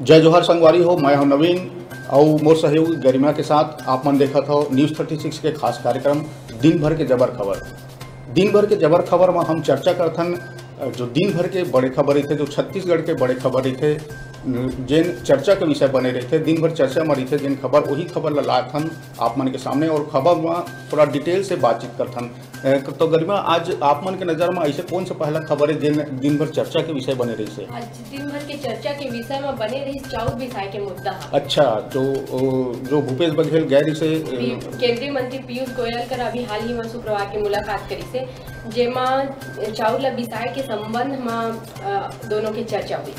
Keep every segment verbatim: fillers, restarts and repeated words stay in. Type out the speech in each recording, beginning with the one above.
जय जोहार संगवारी हो, मैं हूं नवीन अउ मोर सहयोगी गरिमा के साथ आप मन देखत हो न्यूज़ थर्टी सिक्स के खास कार्यक्रम दिन भर के जबर खबर। दिन भर के जबर खबर म हम चर्चा करथन, अ, जो दिन भर के बड़े खबर रहिथे, जो छत्तीसगढ़ के बड़े खबर रहिथे, न, जेन चर्चा के विषय बने रहिथे, दिन भर चर्चा म रहिथे जेन खबर, वही खबर ल लाथन आप मन के सामने और खबर म थोड़ा डिटेल से बातचीत करथन। अ, तो गरिमा, आज आप मन के नजर म ऐसे कौन सा पहला खबर है जेन दिन भर चर्चा के विषय बने रहिसे? आज दिन भर के चर्चा के विषय म बने रहिस चाउर बिसाय के मुद्दा ह। अच्छा, तो, ओ, जो भूपेश बघेल गए रहिसे, अ, पी-, केंद्रीय मंत्री पीयूष गोयल कर अभी हाल ही म शुक्रवार के मुलाकात करिसे, जेमा चाउर ल बिसाय के संबंध म, अ, दोनों के चर्चा हुई।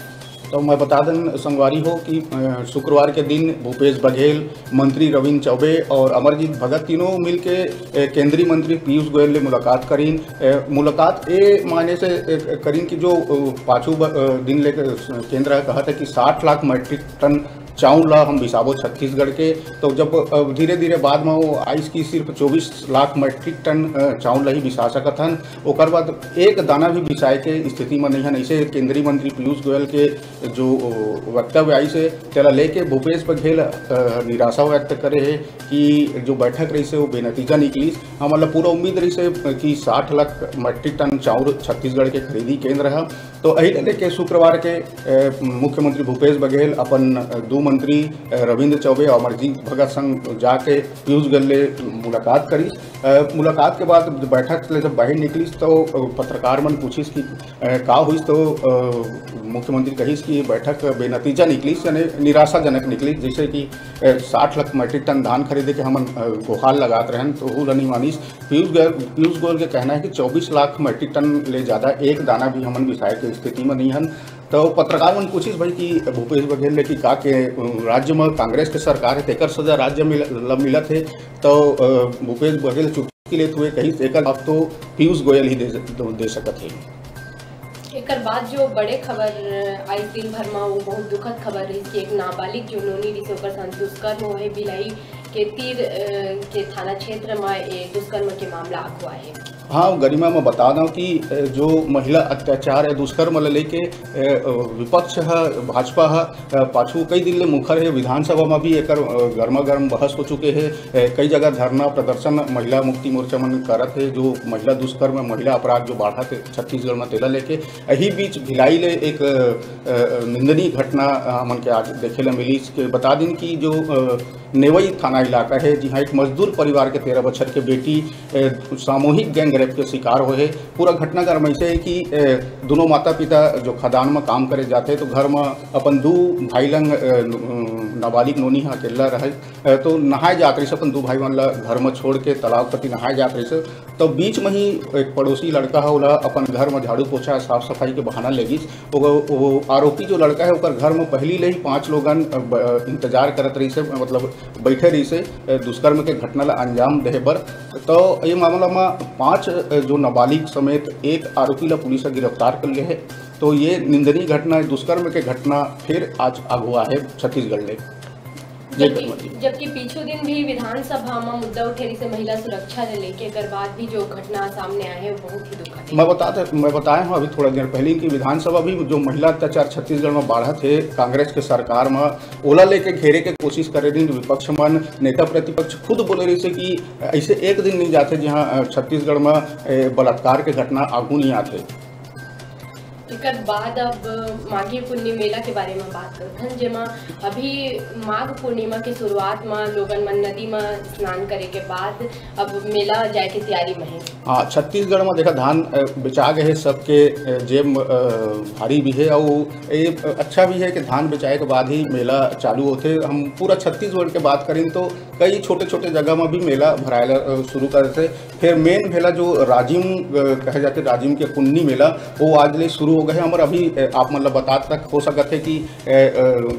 तो मैं बता दें संगवारी हो कि, अ, शुक्रवार के दिन भूपेश बघेल, मंत्री रविंद्र चौबे और अमरजीत भगत तीनों मिलके, अ, केंद्रीय मंत्री पीयूष गोयल ले मुलाकात करीन। अ, मुलाकात ए मायने से, अ, करीन कि जो, अ, पाछू ब-, अ, दिन लेके केंद्र ह कहत है कि साठ लाख मीट्रिक टन चाउर ला हम बिसाबो छत्तीसगढ़ के। तो जब, अ, धीरे-धीरे बाद में वो आइस कि सिर्फ चौबीस लाख मीट्रिक टन, अ, चाउर ला ही बिसा सकत हन, ओकर बाद एक दाना भी बिसाए के स्थिति में नहीं हन। ऐसे केंद्रीय मंत्री पीयूष गोयल के जो, ओ, वक्तव्य आइस हे, तेला लेके भूपेश बघेल, अ, निराशा व्यक्त करे हे कि जो बैठक रहिस हे, वो बेनतीजा निकलिस। हमन ला पूरा उम्मीद रहिस हे कि साठ लाख मीट्रिक टन चाउर छत्तीसगढ़ के खरीदी केंद्र ह। तो यही ले लेके शुक्रवार के, अ, मुख्यमंत्री भूपेश बघेल अपन, अ, दू मंत्री, अ, रविंद्र चौबे और अमरजीत भगत संग जाके पीयूष गोयल ले मुलाकात करिस। अ, मुलाकात के बाद बैठक ले जब बाहर निकलिस तो, अ, पत्रकार मन पूछिस कि, अ, का हुइस तो, अ, मुख्यमंत्री कहिस कि बैठक बेनतीजा निकलिस, यानी निराशाजनक निकलिस, जैसे कि, अ, साठ लाख मीट्रिक टन धान खरीदे के हमन, अ, गुहार लगात रहन तो हू ल नहीं मानिस। पीयूष गोयल, पीयूष गोयल के कहना है कि चौबीस लाख मीट्रिक टन ले ज्यादा एक दाना भी हमन बिसाए के स्थिति में नहीं हन। तो पत्रकार मन पूछिस भाई कि भूपेश बघेल ले कि का के, अ, राज्य में कांग्रेस के सरकार है, तेकर सजा राज्य में ल-, ल-, मिलत है। तो, अ, भूपेश बघेल चुटकी लेत हुए कहिस, "एकर जवाब तो पीयूष गोयल ही दे, दे सकत है।" एकर बाद जो बड़े खबर आइस दिन भर म, वो बहुत दुखद खबर रहिस कि एक नाबालिग जो नोनी रहिस, ओकर संग दुष्कर्म होए, भिलाई के तीर, अ, के थाना क्षेत्र म ए दुष्कर्म के मामला आगू आए हे। हाँ, गरिमा, मैं बता दूं कि, अ, जो महिला अत्याचार या दुष्कर्म ल लेके, अ, अ, विपक्ष ह, भाजपा ह, अ, पाछू कई दिन ले मुखर हे। विधानसभा म भी एकर, अ, गर्मा गर्म बहस हो चुके हे। अ, कई जगह धरना प्रदर्शन महिला मुक्ति मोर्चा मन करत हे, जो महिला दुष्कर्म, महिला अपराध जो बाढ़त हे छत्तीसगढ़ म, तेला लेके। यही बीच भिलाई ले एक, अ, अ, निंदनीय घटना, अ, हमन के आज देखे ल मिलिस। के बता दिन कि जो, अ, नेवई थाना इलाका है, जिहां एक मजदूर परिवार के तेरह बछर के बेटी, अ, सामूहिक गैंग रेप के शिकार होए हे। पूरा घटनाक्रम ऐसे है कि, अ, दोनों माता पिता जो खदान में काम करे जाते, तो घर में अपन दू भाई लंग, अ, न-, अ, नाबालिग नोनी ह अकेला रहे। अ, तो नहाए जात रहिस, अपन दू भाई मन ला घर में छोड़ के तालाब कती नहाए जात रहिस। तो बीच में ही एक पड़ोसी लड़का ह, ओला अपन घर में झाड़ू पोछा, साफ सफाई के बहाना ले गिस। वो, वो आरोपी जो लड़का है, ओकर घर में पहली ले ही पांच लोगन, अ, ब-, अ, इंतजार करत रहिस हे, मतलब बैठे रहिस हे, अ, दुष्कर्म के घटना ला अंजाम देहे बर। तो ये मामला में पांच, अ, जो नाबालिग समेत एक आरोपी ला पुलिस ह गिरफ्तार कर लिए है। तो ये निंदनीय घटना, दुष्कर्म के घटना फिर आज आगू आए हे छत्तीसगढ़ ले। जय जबकि, जगन्नाथ जी। जबकि पीछू दिन भी विधानसभा म मुद्दा उठे रहिसे महिला सुरक्षा ले लेके, एकर बाद भी जो घटना सामने आए हे, वो बहुत ही दुखद हे। मैं बतात, मैं बताए हूँ अभी थोड़ा देर पहले कि विधानसभा भी जो महिला अत्याचार छत्तीसगढ़ में बाढ़त हे, कांग्रेस के सरकार में ओला लेके घेरे के कोशिश करे रहिन विपक्ष मन, नेता प्रतिपक्ष खुद बोले रहिसे कि ऐसे एक दिन नहीं जाते जहाँ, अ, छत्तीसगढ़ में, ए, बलात्कार के घटना आगू नहीं आते। एकर बाद अब माघी पुन्नी मेला के बारे में बात करथन, जेमा अभी माघ पूर्णिमा के शुरुआत म लोगन मन नदी म स्नान करे के बाद अब मेला जाए के तैयारी म हे। हाँ, छत्तीसगढ़ म देखा धान, अ, बेचा गए हे, सबके, अ, जेब, अ, भारी भी हे, अउ ये अच्छा भी हे कि धान बेचाए के बाद ही मेला चालू होथे। हम पूरा छत्तीसगढ़ के बात करें तो कई छोटे-छोटे जगह म भी मेला भराए ला, अ, शुरू कर देथे। फिर मेन मेला जो राजिम, अ, कहे जाथे, राजिम के पुन्नी मेला, वो आज ले शुरू हो गए हे। हमर अभी, अ, आप मन ला बता तक हो सकत हे कि, अ, अ,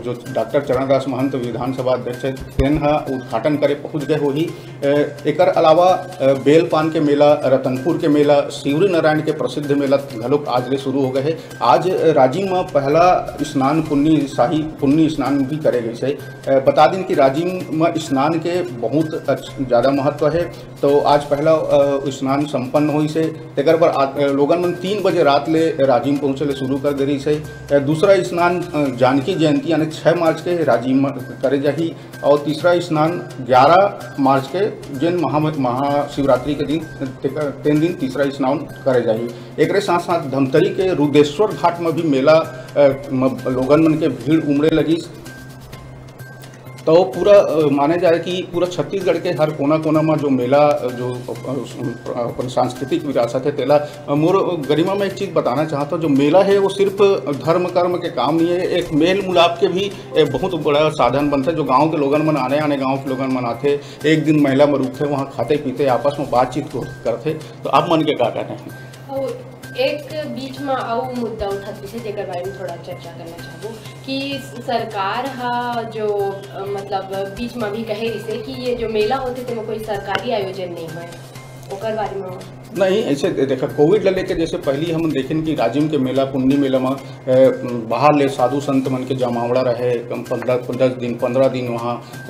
जो डॉक्टर चरणदास महंत विधानसभा अध्यक्ष हे, तेन ह उद्घाटन करे पहुंच गए होही। अ, एकर अलावा, अ, बेलपान के मेला, रतनपुर के मेला, शिवरी नारायण के प्रसिद्ध मेला घलोक आज ले शुरू हो गए हे। आज, अ, राजिम म पहला स्नान पुन्नी, शाही पुन्नी स्नान भी करे गइस हे। अ, बता दिन कि राजिम म स्नान के बहुत अच्छ-, ज्यादा महत्व हे। तो आज पहला, अ, स्नान संपन्न होइस हे। तेकर बर आ-, अ, लोगन मन तीन बजे रात ले राजिम पहुँचे ले शुरू कर दे रहिस हे। अ, दूसरा स्नान, अ, जानकी जयंती यानी छह मार्च के राजिम म करे जाही और तीसरा स्नान ग्यारह मार्च के, जेन महा-, महाशिवरात्रि के दिन, तेकर, तेन दिन तीसरा स्नान करे जाही। एकरे साथ-साथ धमतरी के रुदेश्वर घाट म भी मेला, अ, म, लोगन मन के भीड़ उमड़े लगिस। तो पूरा, अ, माने जाए कि पूरा छत्तीसगढ़ के हर कोना-कोना म जो मेला, अ, जो, अ, अपन सांस्कृतिक विरासत हे, तेला, अ, मोर गरिमा में एक चीज बताना चाहत हूँ, जो मेला हे, वो सिर्फ धर्म कर्म के काम नहीं हे, एक मेल मिलाप के भी एक बहुत बड़ा साधन बनथे। जो गांव के लोगन मन, आने-आने गांव के लोगन मन आथे, एक दिन मेला में रुकथे, वहाँ खाते पीते, आपस में बातचीत को करथे। तो आप मन के का कहना हे? अउ एक बीच म अउ मुद्दा उठत रहिसे, जेकर बारे में थोड़ा चर्चा करना चाहबो कि सरकार ह जो, अ, मतलब बीच म भी कहे रहिसे कि ये जो मेला होथे, तेमा कोई सरकारी आयोजन नहीं होय, ओकर बारे में। नहीं, ऐसे दे-, देखा, कोविड ला लेके जैसे पहली हम देखेन कि राजिम के मेला, पुन्नी मेला म, अ, बाहर ले साधु संत मन के जमावड़ा रहे, कम पन्द्रह, दस दिन, पन्द्रह दिन वहाँ, अ,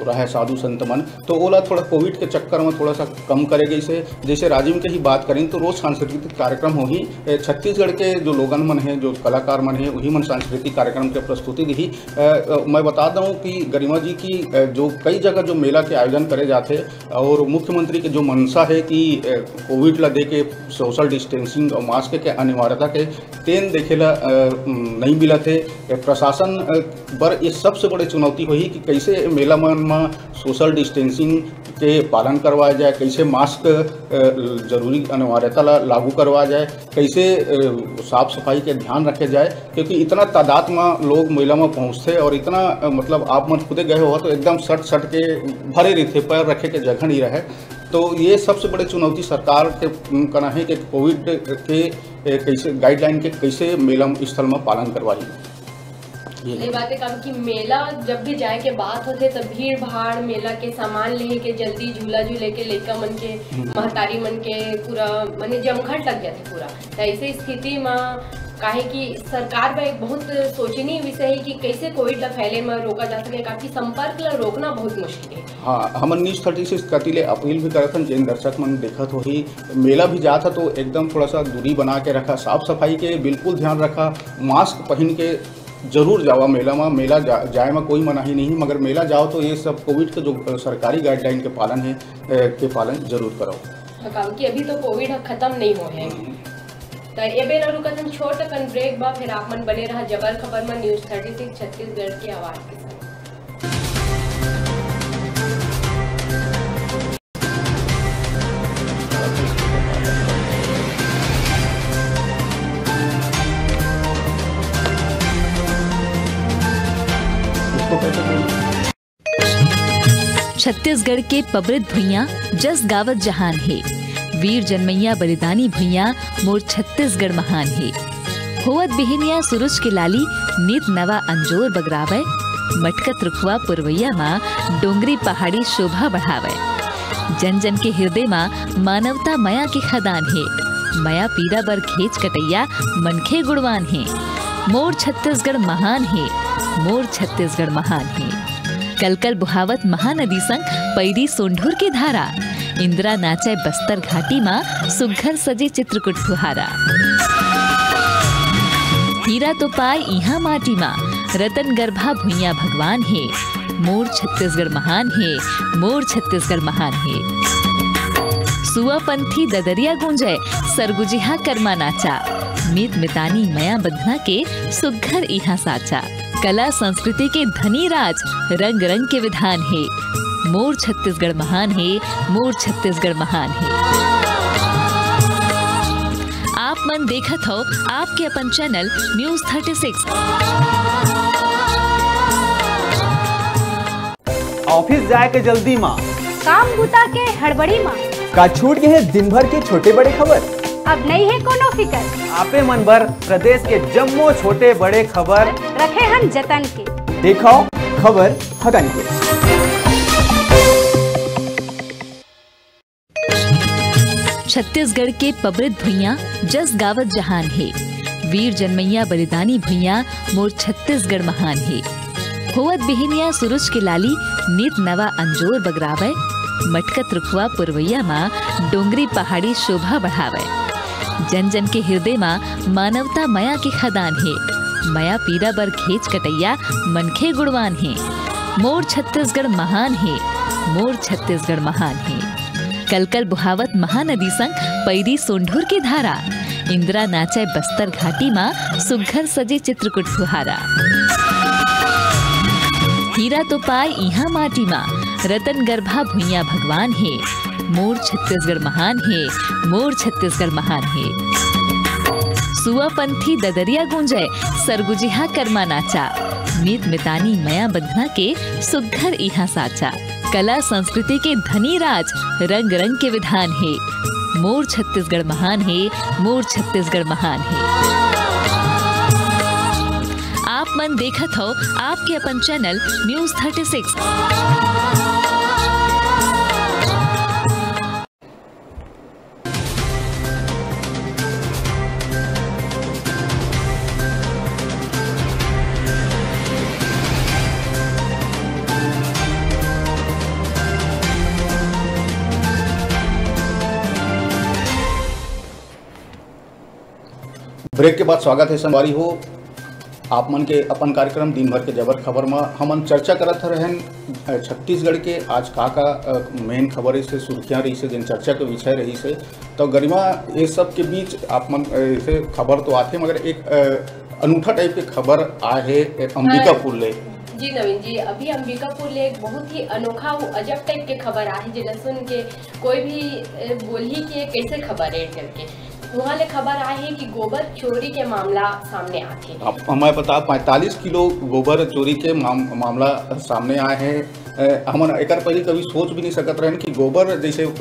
रहे साधु संत मन, तो ओला थोड़ा कोविड के चक्कर में थोड़ा सा कम करे गइसे। जैसे राजिम के ही बात करें तो रोज सांस्कृतिक कार्यक्रम होही। ए, छत्तीसगढ़ के जो लोगन मन हे, जो कलाकार मन हे, वही मन सांस्कृतिक कार्यक्रम के प्रस्तुति दिही। अ, अ, मैं बता दूं कि गरिमा जी की, अ, जो कई जगह जो मेला के आयोजन करे जाथे और मुख्यमंत्री के जो मंशा हे कि, अ, कोविड ला दे के सोशल डिस्टेंसिंग और मास्क के अनिवार्यता के तेन देखे ला, अ, नहीं मिलत हे। ए, प्रशासन, अ, बर ये सबसे बड़े चुनौती होही कि कैसे मेला मन म सोशल डिस्टेंसिंग के पालन करवाया जाए, कैसे मास्क, अ, जरूरी अनिवार्यता ला लागू करवाया जाए, कैसे, अ, साफ सफाई के ध्यान रखे जाए, क्योंकि इतना तादाद म लोग मेला म पहुँचथे और इतना, अ, मतलब आप मन खुदे गए हो तो एकदम सट सट के भरे रहिथे, पैर रखे के जगह नहीं रहे। तो ये सबसे बड़े चुनौती सरकार के, उम, कहना है कि कोविड के, ए, कैसे गाइडलाइन के कैसे मेला स्थल म पालन करवाही। ये ये बात है, काबर कि मेला जब भी जाए के बात होथे, तब भीड़ भाड़, मेला के सामान लेहे के, जल्दी झूला झूले के, लइका मन के, हम्म। महतारी मन के पूरा, माने, जमघट लग जाथे पूरा। त ऐसे स्थिति म काहे कि सरकार बर एक बहुत सोचनीय विषय है कि कैसे कोविड ला फैले म रोका जा सके, काबर कि संपर्क ला रोकना बहुत मुश्किल है। हाँ, हमन न्यूज़ थर्टी सिक्स कति ले अपील भी करत हन, जेन दर्शक मन देखत होही, मेला भी जात ह तो एकदम थोड़ा सा दूरी बना के रखा, साफ सफाई के बिल्कुल ध्यान रखा, मास्क पहन के जरूर जावा मेला में। मेला जा, जाए में कोई मनाही नहीं, मगर मेला जाओ तो ये सब कोविड के जो, अ, सरकारी गाइडलाइन के पालन है, अ, के पालन जरूर करो। हाँ, काबर कि अभी तो कोविड ह खत्म नहीं हो है। हम्म। त ए बेरा रुकत हन छोट अकन ब्रेक बा, फिर आप मन बने रहा जबर खबर में न्यूज़ थर्टी सिक्स छत्तीसगढ़ के आवाज के साथ। छत्तीसगढ़ के पबरित भुइयां जस गावत जहान हे। वीर जनमैया बलिदानी भुइयां मोर छत्तीसगढ़ महान हे। होवत बिहनिया सुरुज के लाली नित नवा अंजोर बगरावय। मटकत रुखवा पुरवैया मा डोंगरी पहाड़ी शोभा बढ़ावय। जन जन के हिरदे मा मानवता मया के खदान हे। मया पीरा बर घेंच कटैया मनखे गुणवान हे। मोर छत्तीसगढ़ महान हे, मोर छत्तीसगढ़ महान हे। कलकल बुहावत महानदी संग पैरी सोंढुर के धारा। इंदिरा नाचय बस्तर घाटी मा सुग्घर सजे चित्रकूट फुहारा। हीरा तो पाय इहाँ माटी मा, रतन गर्भा भुइयां भगवान हे। मोर छत्तीसगढ़ महान हे, मोर छत्तीसगढ़ महान हे। सुआ पंथी ददरिया गूंजय, सरगुजिहा करमा नाचा। मीत मितानी मया बंधना के सुग्घर इहाँ साचा। कला संस्कृति के धनी राज, रंग रंग के विधान हे। मोर छत्तीसगढ़ महान हे, मोर छत्तीसगढ़ महान हे। आप मन देखत हो आपके अपन channel news thirty six. Office जाए के जल्दी मा, काम बूता के हड़बड़ी मा, का छूट गए हे दिन भर के छोटे बड़े खबर? अब नहीं है कोनो फिकर। आपे मन बर प्रदेश के जम्मो छोटे बड़े खबर रखे हन जतन के। देखो खबर हगन के। छत्तीसगढ़ के पबरित भुइयां जस गावत जहान हे। वीर जनमैया बलिदानी भुइयां मोर छत्तीसगढ़ महान हे। होवत बिहनिया सुरुज के लाली नित नवा अंजोर बगरावय। मटकत रुखवा पुरवैया मा डोंगरी पहाड़ी शोभा बढ़ावय। जन जन के हिरदे मा मानवता मया के खदान हे। मया पीरा बर घेंच कटइया मनखे गुणवान हे। मोर छत्तीसगढ़ महान हे, मोर छत्तीसगढ़ महान हे। कलकल बुहावत महानदी संग पइरी सोंढूर के धारा। इंदिरा नाचय बस्तर घाटी मा सुग्घर सजे चित्रकूट फुहारा। हीरा तो पाय इहाँ माटी मा, रतन गर्भा भुइयां भगवान हे। मोर छत्तीसगढ़ महान हे, मोर छत्तीसगढ़ महान हे। सुआ पंथी ददरिया गूंजय, सरगुजिहा करमा नाचा। मीत मितानी मया बंधना के सुग्घर इहाँ साचा। कला संस्कृति के धनी राज, रंग रंग के विधान हे। मोर छत्तीसगढ़ महान हे, मोर छत्तीसगढ़ महान हे। आप मन देखत हव आपके अपन channel news thirty six. Break के बाद स्वागत हे संगवारी हो। आप मन के अपन कार्यक्रम दिन भर के जबर खबर म हमन चर्चा करत रहेन, अ, छत्तीसगढ़ के आज का का, अ, मेन खबर रहिसे, सुर्खियां रहिसे, जेन चर्चा के विषय रहिसे। तो गरिमा, ये सब के बीच आप मन, अ, ऐसे खबर तो आथे, मगर एक, अ, अनूठा टाइप के खबर आए हे, अ, अंबिकापुर ले। जी नवीन जी, अभी अंबिकापुर ले एक बहुत ही अनोखा अउ अजब टाइप के खबर आए हे, जेला सुन के कोई भी, अ, बोलही कि ये कैसे खबर है करके। उहाँ ले खबर आए हे कि गोबर चोरी के मामला सामने आथे। अब हमें पता, पैंतालीस किलो गोबर चोरी के माम-, मामला सामने आए हे। अ, हमन एकर पहले कभी सोच भी नहीं सकत रहेन कि गोबर जैसे, अ,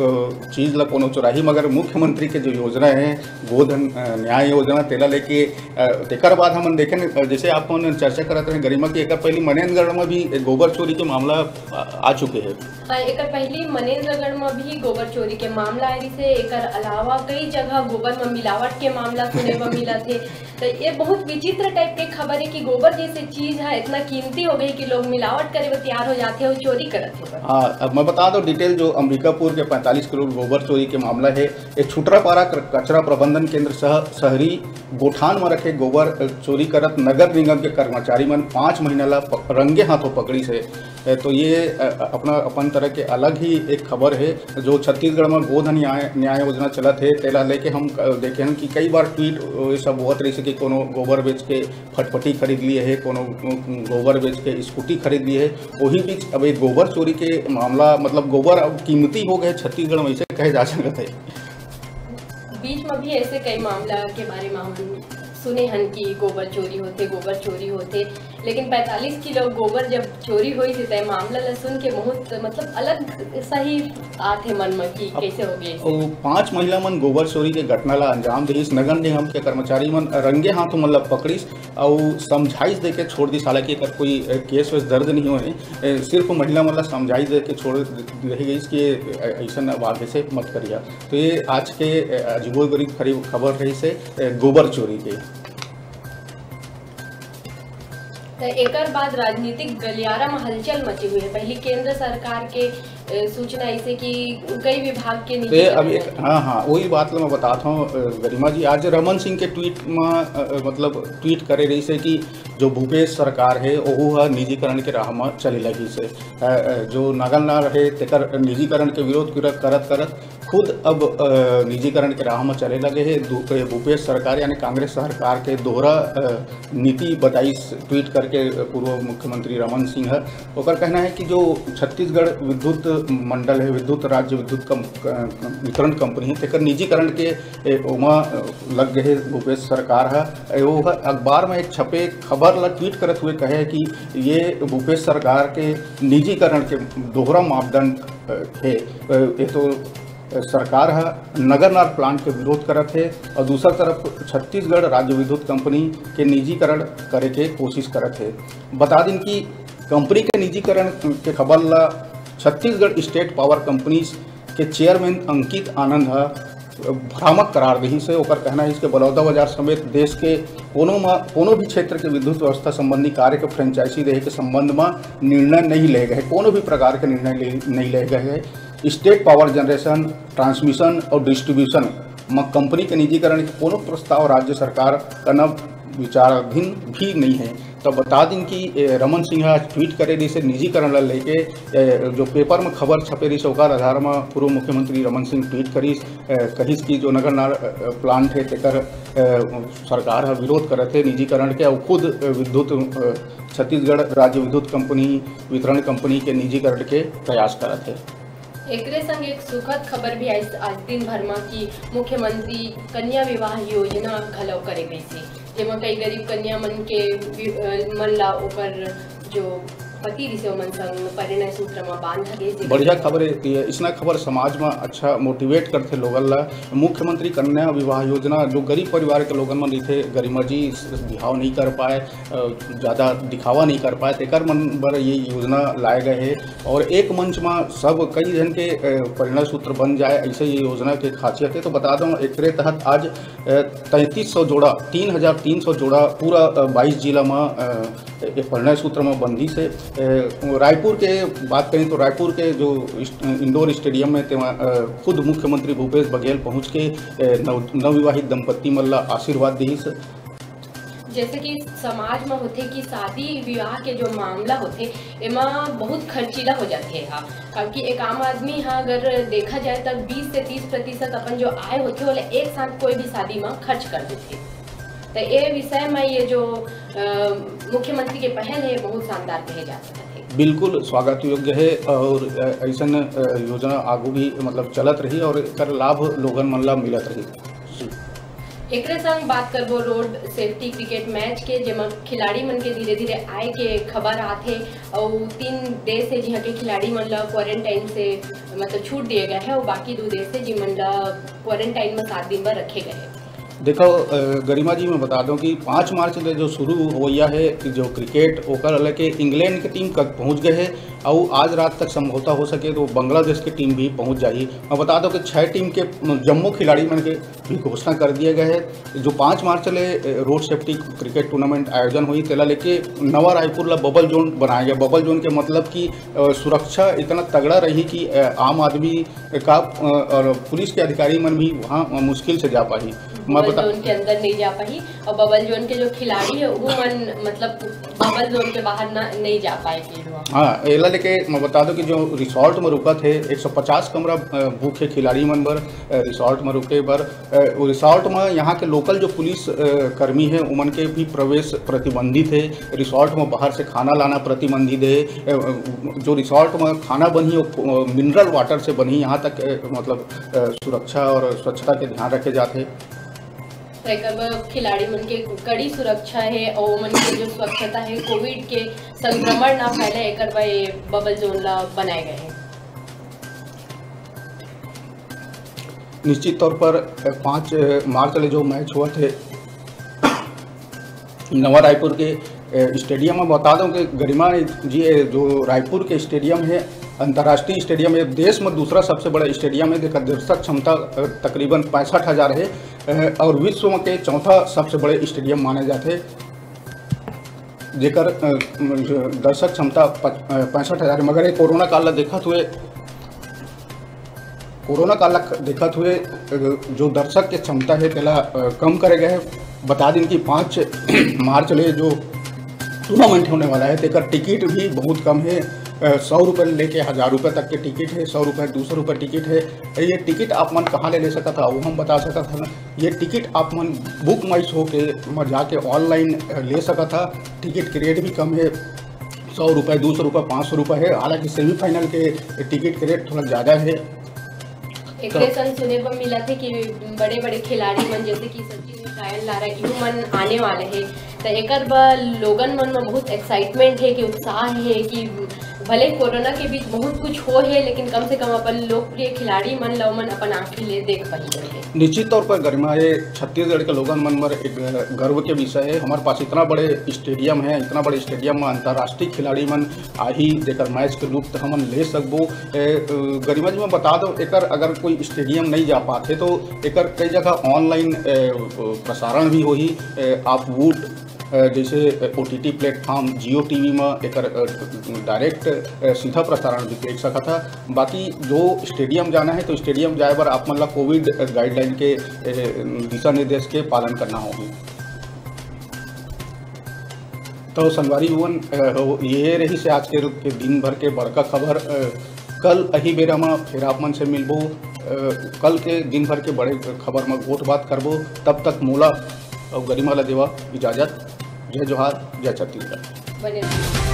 चीज ला कोनो चोराही, मगर मुख्यमंत्री के जो योजना है, गोधन, अ, न्याय योजना, तेला लेके, अ, तेकर बाद हमन देखेन, अ, जैसे आप मन चर्चा करत रहे गरिमा, कि एकर पहले मनेंद्रगढ़ में भी गोबर चोरी के मामला आ, आ चुके हे। अ, एकर पहिली मनेंद्रगढ़ म भी गोबर चोरी के मामला आए रिहिसे। एकर अलावा कई जगह गोबर म मिलावट के मामला सुने बर मिलत हे। त ये बहुत विचित्र टाइप के खबर हे कि गोबर जैसे चीज ह इतना कीमती हो गई कि लोग मिलावट करे बर तैयार हो जाथे अउ चोरी करत हे। हाँ, अब मैं बता दूं डिटेल, जो अंबिकापुर के पैंतालीस किलो गोबर चोरी के मामला हे। ये छुटरापारा क-, कचरा प्रबंधन केंद्र सह शहरी गोठान म रखे गोबर, अ, चोरी करत नगर निगम के कर्मचारी मन पाँच महीना ला प-, रंगे हाथों पकड़िस हे। ए, तो ये, अ, अ, अपना, अपन तरह के अलग ही एक खबर हे, जो छत्तीसगढ़ में गोधन न्याय, न्याय योजना चलत हे, तेला लेके हम, अ, देखे हन कि कई बार ट्वीट, अ, ये सब होत रहिसे कि कोनो गोबर बेच के फटफटी खरीद लिए हे, कोनो, अ, गोबर बेच के स्कूटी खरीद लिए हे। वही बीच अब एक गोबर चोरी के मामला, मतलब गोबर अब कीमती हो गए छत्तीसगढ़ में, ऐसे कहे जा सकत हे। बीच में भी ऐसे कई मामला के बारे में हम सुने हन कि गोबर चोरी होथे, गोबर चोरी होथे, लेकिन पैंतालीस किलो गोबर जब चोरी होइस, त ए मामला ल सुन के बहुत, मतलब, अलग सही आथे मन म कि अब कैसे हो गए। ओ पांच महिला मन गोबर चोरी के घटना ला अंजाम दिस। नगर निगम के कर्मचारी मन रंगे हाथ मन ला पकड़िस अउ समझाइश देके छोड़ दिस। हालांकि एकर कोई, ए, केस वेस दर्ज नहीं होए, ए, सिर्फ महिला मन ला समझाइश देके छोड़ दे गइस कि, ए, ऐसन वादे से मत करिया। तो ये आज के, ए, अजीबोगरीब खरीब खबर रहिसे, ए, गोबर चोरी के। त एकर बाद राजनीतिक गलियारा म हलचल मचे हुए हे। पहली केंद्र सरकार के, ए, सूचना ऐसे कि कई विभाग के निजी ते अब करना एक, हाँ, हाँ, वही बात ल मैं बतात हूँ, अ, गरिमा जी, आज रमन सिंह के ट्वीट म, अ, अ, मतलब ट्वीट करे रहिसे कि जो भूपेश सरकार हे, ओहू ह निजीकरण के राह म चले लगिस हे। अ, अ, जो नगरनार हे, तेकर निजीकरण के विरोध करत, करत, करत खुद अब, अ, निजीकरण के राह म चले लगे हे। दु-, ए, भूपेश सरकार यानी कांग्रेस सरकार के दोहरा, अ, नीति बताइस ट्वीट करके पूर्व मुख्यमंत्री रमन सिंह ह। ओकर कहना है कि जो छत्तीसगढ़ विद्युत मंडल है, विद्युत राज्य विद्युत कम-, क-, वितरण कंपनी है, तेकर निजीकरण के, ए, ओमा, अ, लग गए भूपेश सरकार ह। ए, वो ह अखबार में एक छपे खबर ला ट्वीट करत हुए कहे कि ये भूपेश सरकार के निजीकरण के दोहरा मापदंड, अ, हे। अ, ये तो सरकार ह नगरनार प्लांट के विरोध करत हे और दूसर तरफ छत्तीसगढ़ राज्य विद्युत कंपनी के निजीकरण करे के कोशिश करत हे। बता दिन कि कंपनी के निजीकरण के खबर ला छत्तीसगढ़ स्टेट पावर कंपनी के चेयरमैन अंकित आनंद ह भ्रामक करार दिहिस हे। ओकर कहना है कि बलौदाबाजार समेत देश के कोनो म-, कोनो भी क्षेत्र के विद्युत व्यवस्था संबंधी कार्य के फ्रेंचाइजी देहे के संबंध म निर्णय नहीं ले गए, कोनो भी प्रकार के निर्णय ले, नहीं ले गए है। स्टेट पावर जनरेशन, ट्रांसमिशन और डिस्ट्रीब्यूशन म-, कंपनी के निजीकरण के कोनो प्रस्ताव राज्य सरकार कना विचाराधीन भी नहीं है। तो बता दिन कि, ए, रमन सिंह आज ट्वीट करे रहिसे निजीकरण ला लेके, ए, जो पेपर में खबर छपे रहिसे ओकर आधार में पूर्व मुख्यमंत्री रमन सिंह ट्वीट करिस, ए, कहिस कि जो नगर नार, ए, प्लांट है तेकर, ए, सरकार ह विरोध करत है निजीकरण के, अउ खुद, ए, विद्युत, ए, छत्तीसगढ़ राज्य विद्युत कंपनी वितरण कंपनी के निजीकरण के प्रयास करत है। एकरे संग एक सुखद खबर भी आइस आज दिन भर म कि मुख्यमंत्री कन्या विवाह योजना घलो करे गइसे, जेमा कई गरीब कन्या मन के वि-, अ, मन ला ओकर जो पति रिहिसे ओमन संग परिणय सूत्र म बांधा गे, जेकर बढ़िया खबर है। ये इसना खबर समाज म अच्छा मोटिवेट करथे लोगन ला। मुख्यमंत्री कन्या विवाह योजना जो गरीब परिवार के लोगन मन रहिथे, गरिमा जी बिहाव नहीं कर पाए, अ, ज़्यादा दिखावा नहीं कर पाए, तेकर मन बर ये योजना लाए गए है। और एक मंच म सब कई जन के, अ, परिणय सूत्र बन जाए, ऐसे ये योजना के खासियत है। तो बता दूं, एकरे तहत आज, अ, तैंतीस सौ जोड़ा, तीन हज़ार तीन सौ जोड़ा पूरा, अ, बाईस जिला म, अ, ये परिणय सूत्र म बंदिस है। अ, रायपुर के बात करें तो रायपुर के जो इस-, इंडोर स्टेडियम में तेमा, अ, खुद मुख्यमंत्री भूपेश बघेल पहुंच के, अ, नव-, नवविवाहित दंपत्ति मन ला आशीर्वाद दिस। जैसे कि समाज म होथे कि शादी विवाह के जो मामला होथे, एमा बहुत खर्चीला हो जाथे हा, क्योंकि एक आम आदमी हा अगर देखा जाए त बीस से तीस प्रतिशत अपन जो आय होथे, ओला एक साथ कोई भी शादी म खर्च कर देथे। त ए विषय म ये जो, अ, मुख्यमंत्री के पहल है, बहुत शानदार कहे जा सकत है। बिल्कुल स्वागत योग्य है और, अ, ऐसन, अ, योजना आगू भी मतलब चलत रही और एकर लाभ लोगन मन ला मिलत रही। जी। एकरे संग बात करबो रोड सेफ्टी क्रिकेट मैच के, जेमा खिलाड़ी मन के धीरे-धीरे आए के खबर आथे, अउ तीन देश हे, जिहां के खिलाड़ी मन ला क्वारंटाइन से मतलब छूट दिए गए है, अउ बाकी दो देश हे, जिमन ला क्वारंटाइन में सात दिन बर रखे गए है। देखो, अ, गरिमा जी, मैं बता दूं कि पाँच मार्च ले जो शुरू होवइया है कि जो क्रिकेट, ओकर लेके इंग्लैंड के टीम तक पहुंच गए है, अउ आज रात तक संभवतः हो सके तो बांग्लादेश के टीम भी पहुंच जाही। मैं बता दूं कि छह टीम के, अ, जम्मो खिलाड़ी मन के भी घोषणा कर दिए गए है। जो पाँच मार्च ले, अ, रोड सेफ्टी क्रिकेट टूर्नामेंट आयोजन होही, तेला लेके नवा रायपुर ला बबल जोन बनाया गया। बबल जोन के मतलब कि, अ, सुरक्षा इतना तगड़ा रही कि, अ, आम आदमी का, अ, और पुलिस के अधिकारी मन भी वहाँ मुश्किल से जा पाही। मैं बबल बता- जोन के अंदर नहीं जा पाही, और बबल जोन के जो खिलाड़ी है, वो मन, मतलब, बबल जोन के बाहर ना, नहीं जा पाए फिर वहाँ। हाँ, एला लेके मैं बता दूं कि जो रिसोर्ट में रुकत है, एक सौ पचास कमरा, अ, बुक है खिलाड़ी मन बर, अ, रिसोर्ट में रुके बर। अ, वो रिसोर्ट में यहाँ के लोकल जो पुलिस, अ, कर्मी है, उमन के भी प्रवेश प्रतिबंधित है। रिसोर्ट में बाहर से खाना लाना प्रतिबंधित है। अ, अ, जो रिसोर्ट में खाना बनही, वो, अ, मिनरल वाटर से बनही, यहाँ तक, अ, मतलब, अ, सुरक्षा और स्वच्छता के ध्यान रखे जात है। तो एकर बर खिलाड़ी मन के कड़ी सुरक्षा है और ओमन के जो स्वच्छता है, कोविड के संक्रमण ना फैले, एकर बर ये बबल जोन ला बनाए गए हैं। निश्चित तौर पर, अ, पाँच, अ, मार्च ले जो मैच होवत हे नवा रायपुर के, अ, स्टेडियम में, बता दूं कि गरिमा जी, ये जो रायपुर के स्टेडियम है, अंतर्राष्ट्रीय स्टेडियम है, देश में दूसरा सबसे बड़ा स्टेडियम है, जेकर दर्शक क्षमता, अ, तकरीबन पैंसठ हज़ार है, अ, और विश्व के चौथा सबसे बड़े स्टेडियम माने जाते, जेकर, अ, दर्शक क्षमता पच-, अ, पैंसठ हज़ार है। मगर ये कोरोना काल ला देखत हुए, कोरोना काल ला देखत हुए, अ, जो दर्शक के क्षमता है, तेला, अ, कम करे गए है। बता दिन कि पाँच मार्च ले जो टूर्नामेंट होने वाला है, तेकर टिकट भी बहुत कम है। अ, सौ रुपये लेके हज़ार रुपये तक के टिकट है, सौ रुपये, दो सौ रुपये टिकट है। ये टिकट आप मन कहाँ ले, ले सकत हा, वो हम बता सकत हा ना। ये टिकट आप मन बुक माई शो के म जाके ऑनलाइन, अ, ले सकत हा। टिकट के रेट भी कम है, सौ रुपये, दो सौ रुपये, पाँच सौ रुपये है। हालांकि सेमीफाइनल के टिकट के रेट थोड़ा ज़्यादा है। एकरे तो संग सुने बर मिलत हे कि बड़े-बड़े खिलाड़ी मन, जैसे कि सचिन हे, कायल लारा, इहू मन आने वाले हे। त एकर बर लोगन मन म बहुत एक्साइटमेंट हे, कि उत्साह हे, कि भले कोरोना के बीच बहुत कुछ हो हे, लेकिन कम से कम अपन लोकप्रिय खिलाड़ी मन ल ओमन अपन आँखी ले देख पाही करके। निश्चित तौर पर गरिमा, ये छत्तीसगढ़ के लोगन मन बर एक गर्व के विषय है। हमारे पास इतना बड़े स्टेडियम है, इतना बड़े स्टेडियम में अंतर्राष्ट्रीय खिलाड़ी मन आही, जेकर मैच के लुत्फ हमन ले सकबो। ए, अ, गरिमा जी, मैं बता दो, एकर अगर कोई स्टेडियम नहीं जा पाते तो एकर कई जगह ऑनलाइन, ए, प्रसारण भी होही। ए, आप वोट अ, जैसे O T T platform Jio T V में एकर, अ, डायरेक्ट, अ, सीधा प्रसारण भी देख सकत ह। बाकी जो स्टेडियम जाना है तो स्टेडियम जाए बर आप मन ला कोविड गाइडलाइन के, अ, दिशा निर्देश के पालन करना होगी। तो संगवारी मन, अ, हो, ये रही से आज के, के दिन भर के बड़का खबर। अ, कल अही बेरा म फिर आप मन से मिलबो। अ, कल के दिन भर के बड़े खबर म गोठ बात करबो। तब तक मोला अउ गरिमा ला देवा इजाजत। जय जोहार, जय छत्तीसगढ़। बने रहिए।